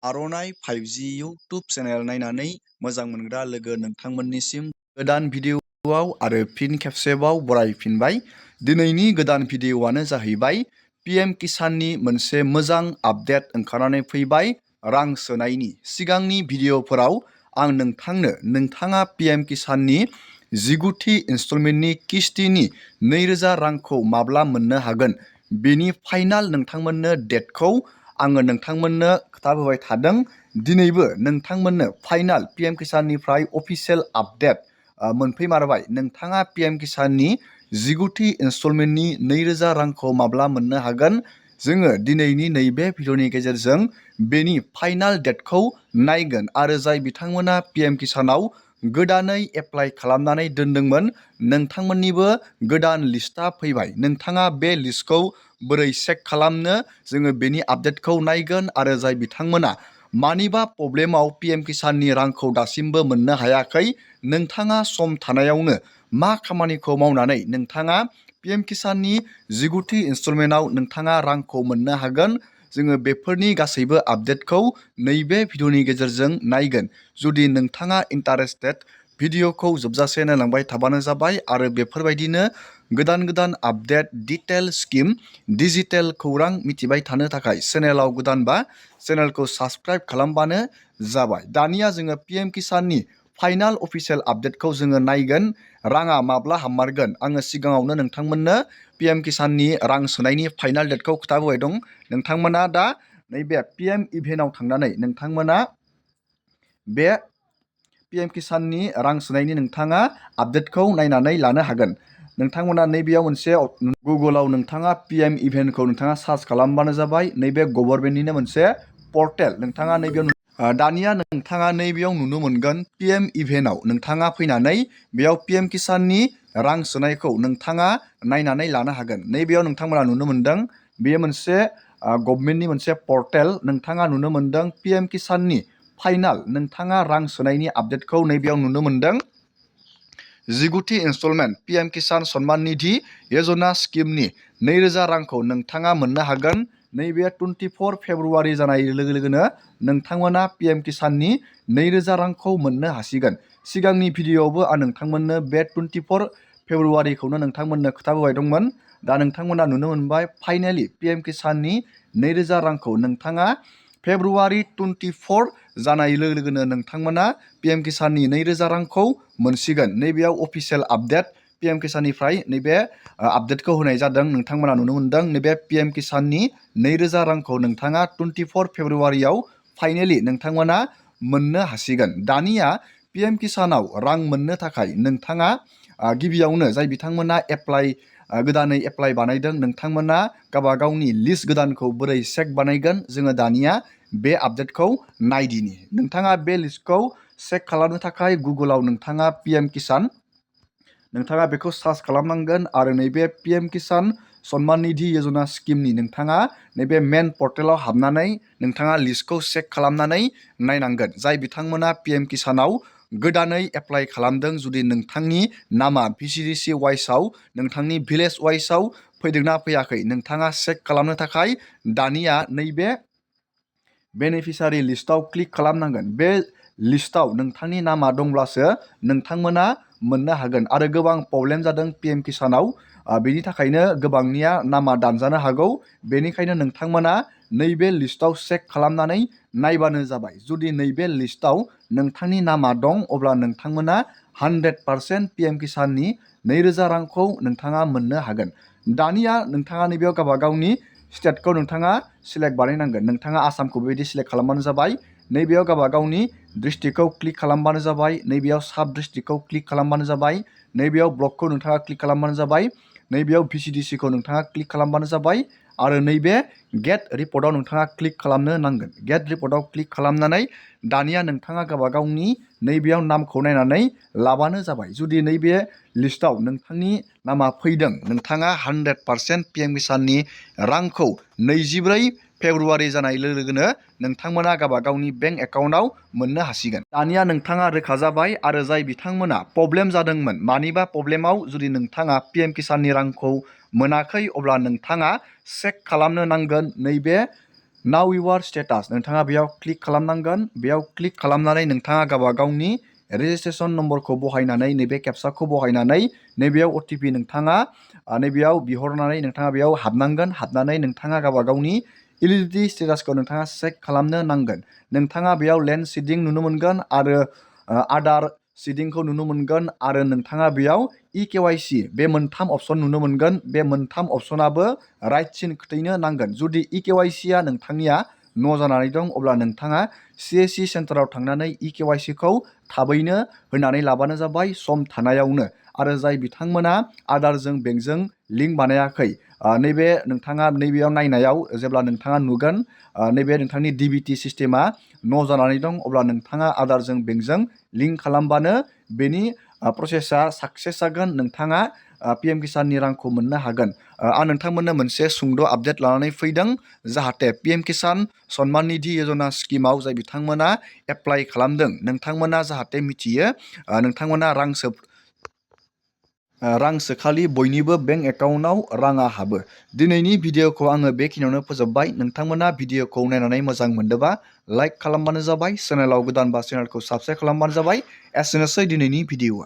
आर'नाइ 5G YouTube channel नायनानै मोजां मोनग्रा लोगो नोंथांमोननिसिम गोदान भिडिअ'आव आरो फिन खेबसेबाव बरायफिनबाय। दिनैनि गोदान भिडिअ'आनो जाहैबाय PM किसाननि मोनसे मोजां आपडेट ओंखारनानै फैबाय रां सोनायनि। सिगांनि भिडिअ'फोराव आं नोंथाङा PM किसाननि 19थि इनस्टलमेन्टनि किस्तिनि 2000 रांखौ माब्ला मोननो हागोन बेनि फाइनाल नोंथांमोननो डेटखौ आङो नोंथांमोननो खोथाबोबाय थादों। दिनैबो नोंथांमोननो फाइनाल PM किसाननिफ्राय अफिसियेल आपडेट मोनफैमारबाय। नोंथाङा PM किसाननि 19थि इनस्टलमेन्टनि 2000 रांखौ माब्ला मोननो हागोन जोङो दिनैनि नैबे भिडिअ'नि गेजेरजों बेनि फाइनाल डेटखौ नायगोन आरो जाय बिथांमोना PM किसानाव गोदानै एप्लाइ खालामनानै दोनदोंमोन नोंथांमोननिबो गोदान लिस्टआ फैबाय। नोंथाङा बे लिस्टखौ बोरै चेक खालामनो जोङो बेनि आपडेटखौ नायगोन आरो जाय बिथांमोना मानिबा प्रब्लेमाव PM किसाननि रांखौ दासिमबो मोननो हायाखै नोंथाङा सम थानायावनो मा खामानिखौ मावनानै नोंथाङा PM किसाननि 19थि इनस्टलमेन्टआव नोंथाङा रांखौ मोननो हागोन जोङो बेफोरनि गासैबो आपडेटखौ नैबे भिडिअ'नि गेजेरजों नायगोन। जुदि नोंथाङा इन्टारेस्टेड भिडिअ'खौ जोबजासे नायलांबाय थाबानो जाबाय आरो बेफोरबायदिनो गोदान आपडेट डिटेल स्किम डिजिटेल खौरां मिथिबाय थानो थाखाय चेनेलाव गोदानबा चेनेलखौ साबस्क्राइब खालामबानो जाबाय। दानिया जोङो PM किसाननि फाइनाल अफिसियेल आपडेटखौ जोङो नायगोन राङा माब्ला हाबमारगोन। आङो सिगाङावनो नोंथांमोननो PM किसाननि रां सोनायनि फाइनाल डेटखौ खोथाबोबाय दं। नोंथांमोना दा नैबे PM इभेन्टआव थांनानै नोंथांमोना बे PM किसाननि रां सोनायनि नोंथाङा आपडेटखौ नायनानै लानो हागोन। नोंथांमोना नैबेयाव मोनसे गुगोलाव नोंथाङा PM इभेन्टखौ नोंथाङा सार्च खालामबानो जाबाय। नैबे गभर्नमेन्टनिनो मोनसे पर्टेल नोंथाङा नैबेयाव दानिया नोंथाङा नैबेयाव नुनो मोनगोन PM इभेन्टआव नोंथाङा फैनानै बेयाव PM किसाननि रां सोनायखौ नोंथाङा नायनानै लानो हागोन। नैबेयाव नोंथांमोना नुनो मोनदों बेयो मोनसे गभर्नमेन्टनि मोनसे पर्टेल नोंथाङा नुनो मोनदों PM किसाननि फाइनाल नोंथाङा रां सोनायनि आपडेटखौ नैबेयाव नुनो मोनदों। 19थि इनस्टलमेन्ट PM किसान सन्मान निधि यजना स्किमनि 2000 रांखौ नोंथाङा मोननो हागोन। नैबे 24 फेब्रुवारि जानाय लोगो लोगोनो नोंथांमोना PM किसाननि 2000 रांखौ मोननो हासिगोन। सिगांनि भिडिअ'आवबो आं नोंथांमोननो बे 24 फेब्रुवारिखौनो नोंथांमोननो खोथाबोबाय दंमोन। दा नोंथांमोना नुनो मोनबाय फाइनेलि PM किसाननि 2000 रांखौ नोंथाङा फेब्रुवारि 24 जानाय लोगो लोगोनो नोंथांमोना PM किसाननि 2000 रांखौ मोनसिगोन। नैबेयाव अफिसियेल आपडेट PM किसाननिफ्राय नैबे आपडेटखौ होनाय जादों। नोंथांमोना नुनो मोनदों नैबे PM किसाननि 2000 रांखौ नोंथाङा 24 फेब्रुवारियाव फाइनेलि नोंथांमोना मोननो हासिगोन। दानिया PM किसानाव रां मोननो थाखाय नोंथाङा गिबियावनो जाय बिथांमोना गोदानै एप्लाइ बानायदों नोंथांमोना गावबा गावनि लिस्ट गोदानखौ बोरै चेक बानायगोन जोङो दानिया बे आपडेटखौ नायदिनि। नोंथाङा बे लिस्टखौ चेक खालामनो थाखाय गुगोलाव नोंथाङा PM किसान नोंथाङा बेखौ सार्च खालामनांगोन आरो नैबे PM किसान सन्मान निधि यजना स्किमनि नोंथाङा नैबे मेन पर्टेलाव हाबनानै नोंथाङा लिस्टखौ चेक खालामनानै नायनांगोन। जाय बिथांमोना PM किसानाव गोदानै एप्लाइ खालामदों जुदि नोंथांनि नामा VCDC वाइसआव नोंथांनि भिलेज वाइसआव फैदोंना फैयाखै नोंथाङा चेक खालामनो थाखाय दानिया नैबे बेनिफिसारि लिस्टआव क्लिक खालामनांगोन। बे लिस्टआव नोंथांनि नामा दंब्लासो नोंथांमोना मोननो हागोन आरो गोबां प्रब्लेम जादों PM किसानाव बेनि थाखायनो गोबांनिया नामा दानजानो हागौ। बेनिखायनो नोंथांमोना नैबे लिस्टआव चेक खालामनानै नायबानो जाबाय। जुदि नैबे लिस्टआव नोंथांनि नामा दं अब्ला नोंथांमोना 100% PM किसाननि 2000 रांखौ नोंथाङा मोननो हागोन। दानिया नोंथाङा नैबेयाव गावबा गावनि स्टेटखौ नोंथाङा सिलेक्ट बानायनांगोन। नोंथाङा आसामखौ बेबायदि सिलेक्ट खालामबानो जाबाय। नैबेयाव गावबा गावनि डिस्ट्रिक्टखौ क्लिक खालामबानो जाबाय। नैबेयाव साब डिस्ट्रिक्टखौ क्लिक खालामबानो जाबाय। नैबेयाव ब्लकखौ नोंथाङा क्लिक खालामबानो जाबाय। नैबेयाव VCDCखौ नोंथाङा क्लिक खालामबानो जाबाय आरो नैबे गेट रिपर्टआव नोंथाङा क्लिक खालामनो नांगोन। गेट रिपर्टआव क्लिक खालामनानै दानिया नोंथाङा गावबा गावनि नैबेयाव नामखौ नायनानै लाबानो जाबाय। जुदि नैबे लिस्टआव नोंथांनि नामा फैदों नोंथाङा 100% PM किसाननि रांखौ 24 फेब्रुवारि जानाय लोगो लोगोनो नोंथांमोना गावबा गावनि बेंक एकाउन्टआव मोननो हासिगोन। दानिया नोंथाङा रोखा जाबाय आरो जाय बिथांमोना प्रब्लेम जादोंमोन मानिबा प्रब्लेमाव जुदि नोंथाङा PM किसाननि रांखौ मोनाखै अब्ला नोंथाङा चेक खालामनो नांगोन नैबे नाउ इउर स्टेटास नोंथाङा बेयाव क्लिक खालामनांगोन। बेयाव क्लिक खालामनानै नोंथाङा गावबा गावनि रेजिस्ट्रेसन नम्बरखौ बहायनानै नैबे केपसाखौ बहायनानै नैबेयाव OTP नोंथाङा नैबेयाव बिहरनानै नोंथाङा बेयाव हाबनांगोन। हाबनानै नोंथाङा गावबा गावनि इलिजिबिलिटि स्टेटासखौ नोंथाङा चेक खालामनो नांगोन। नोंथाङा बेयाव लेन्ड सिडिं नुनो मोनगोन आरो आदार सिडिंखौ नुनो मोनगोन आरो नोंथाङा बेयाव eKYC बे मोनथाम अपसन नुनो मोनगोन। बे मोनथाम अपसनाबो राइट सिन खोथैनो नांगोन। जुदि eKYC आ नोंथांनिया न' जानानै दं अब्ला नोंथाङा CSC सेन्टाराव थांनानै eKYC खौ थाबैनो होनानै लाबानो जाबाय सम थानायावनो। आरो जाय बिथांमोना आदारजों बेंकजों लिंक बानायाखै नैबे नोंथाङा नैबेयाव नायनायाव जेब्ला नोंथाङा नुगोन नैबे नोंथांनि DBT सिस्टेमा न' जानानै दं अब्ला नोंथाङा आदारजों बेंकजों लिंक खालामबानो बेनि प्रसेसा साक्सेस जागोन। नोंथाङा PM किसाननि रांखौ मोननो हागोन। आं नोंथांमोननो मोनसे सुंद' आपडेट लानानै फैदों जाहाथे PM किसान सन्मान निधि यजना स्किमाव जाय बिथांमोना एप्लाइ खालामदों नोंथांमोना जाहाथे मिथियो नोंथांमोना रां सोखालि बयनिबो बेंक एकाउन्टआव राङा हाबो। दिनैनि भिडिअखौ आङो बेखिनियावनो फोजोबबाय। नोंथांमोना भिडिअखौ नायनानै मोजां मोनदोंबा लाइक खालामबानो जाबाय। चेनेलाव गोदानबा चेनेलखौ साबस्क्राइब खालामबानो जाबाय। एसेनोसै दिनैनि भिडिअआ।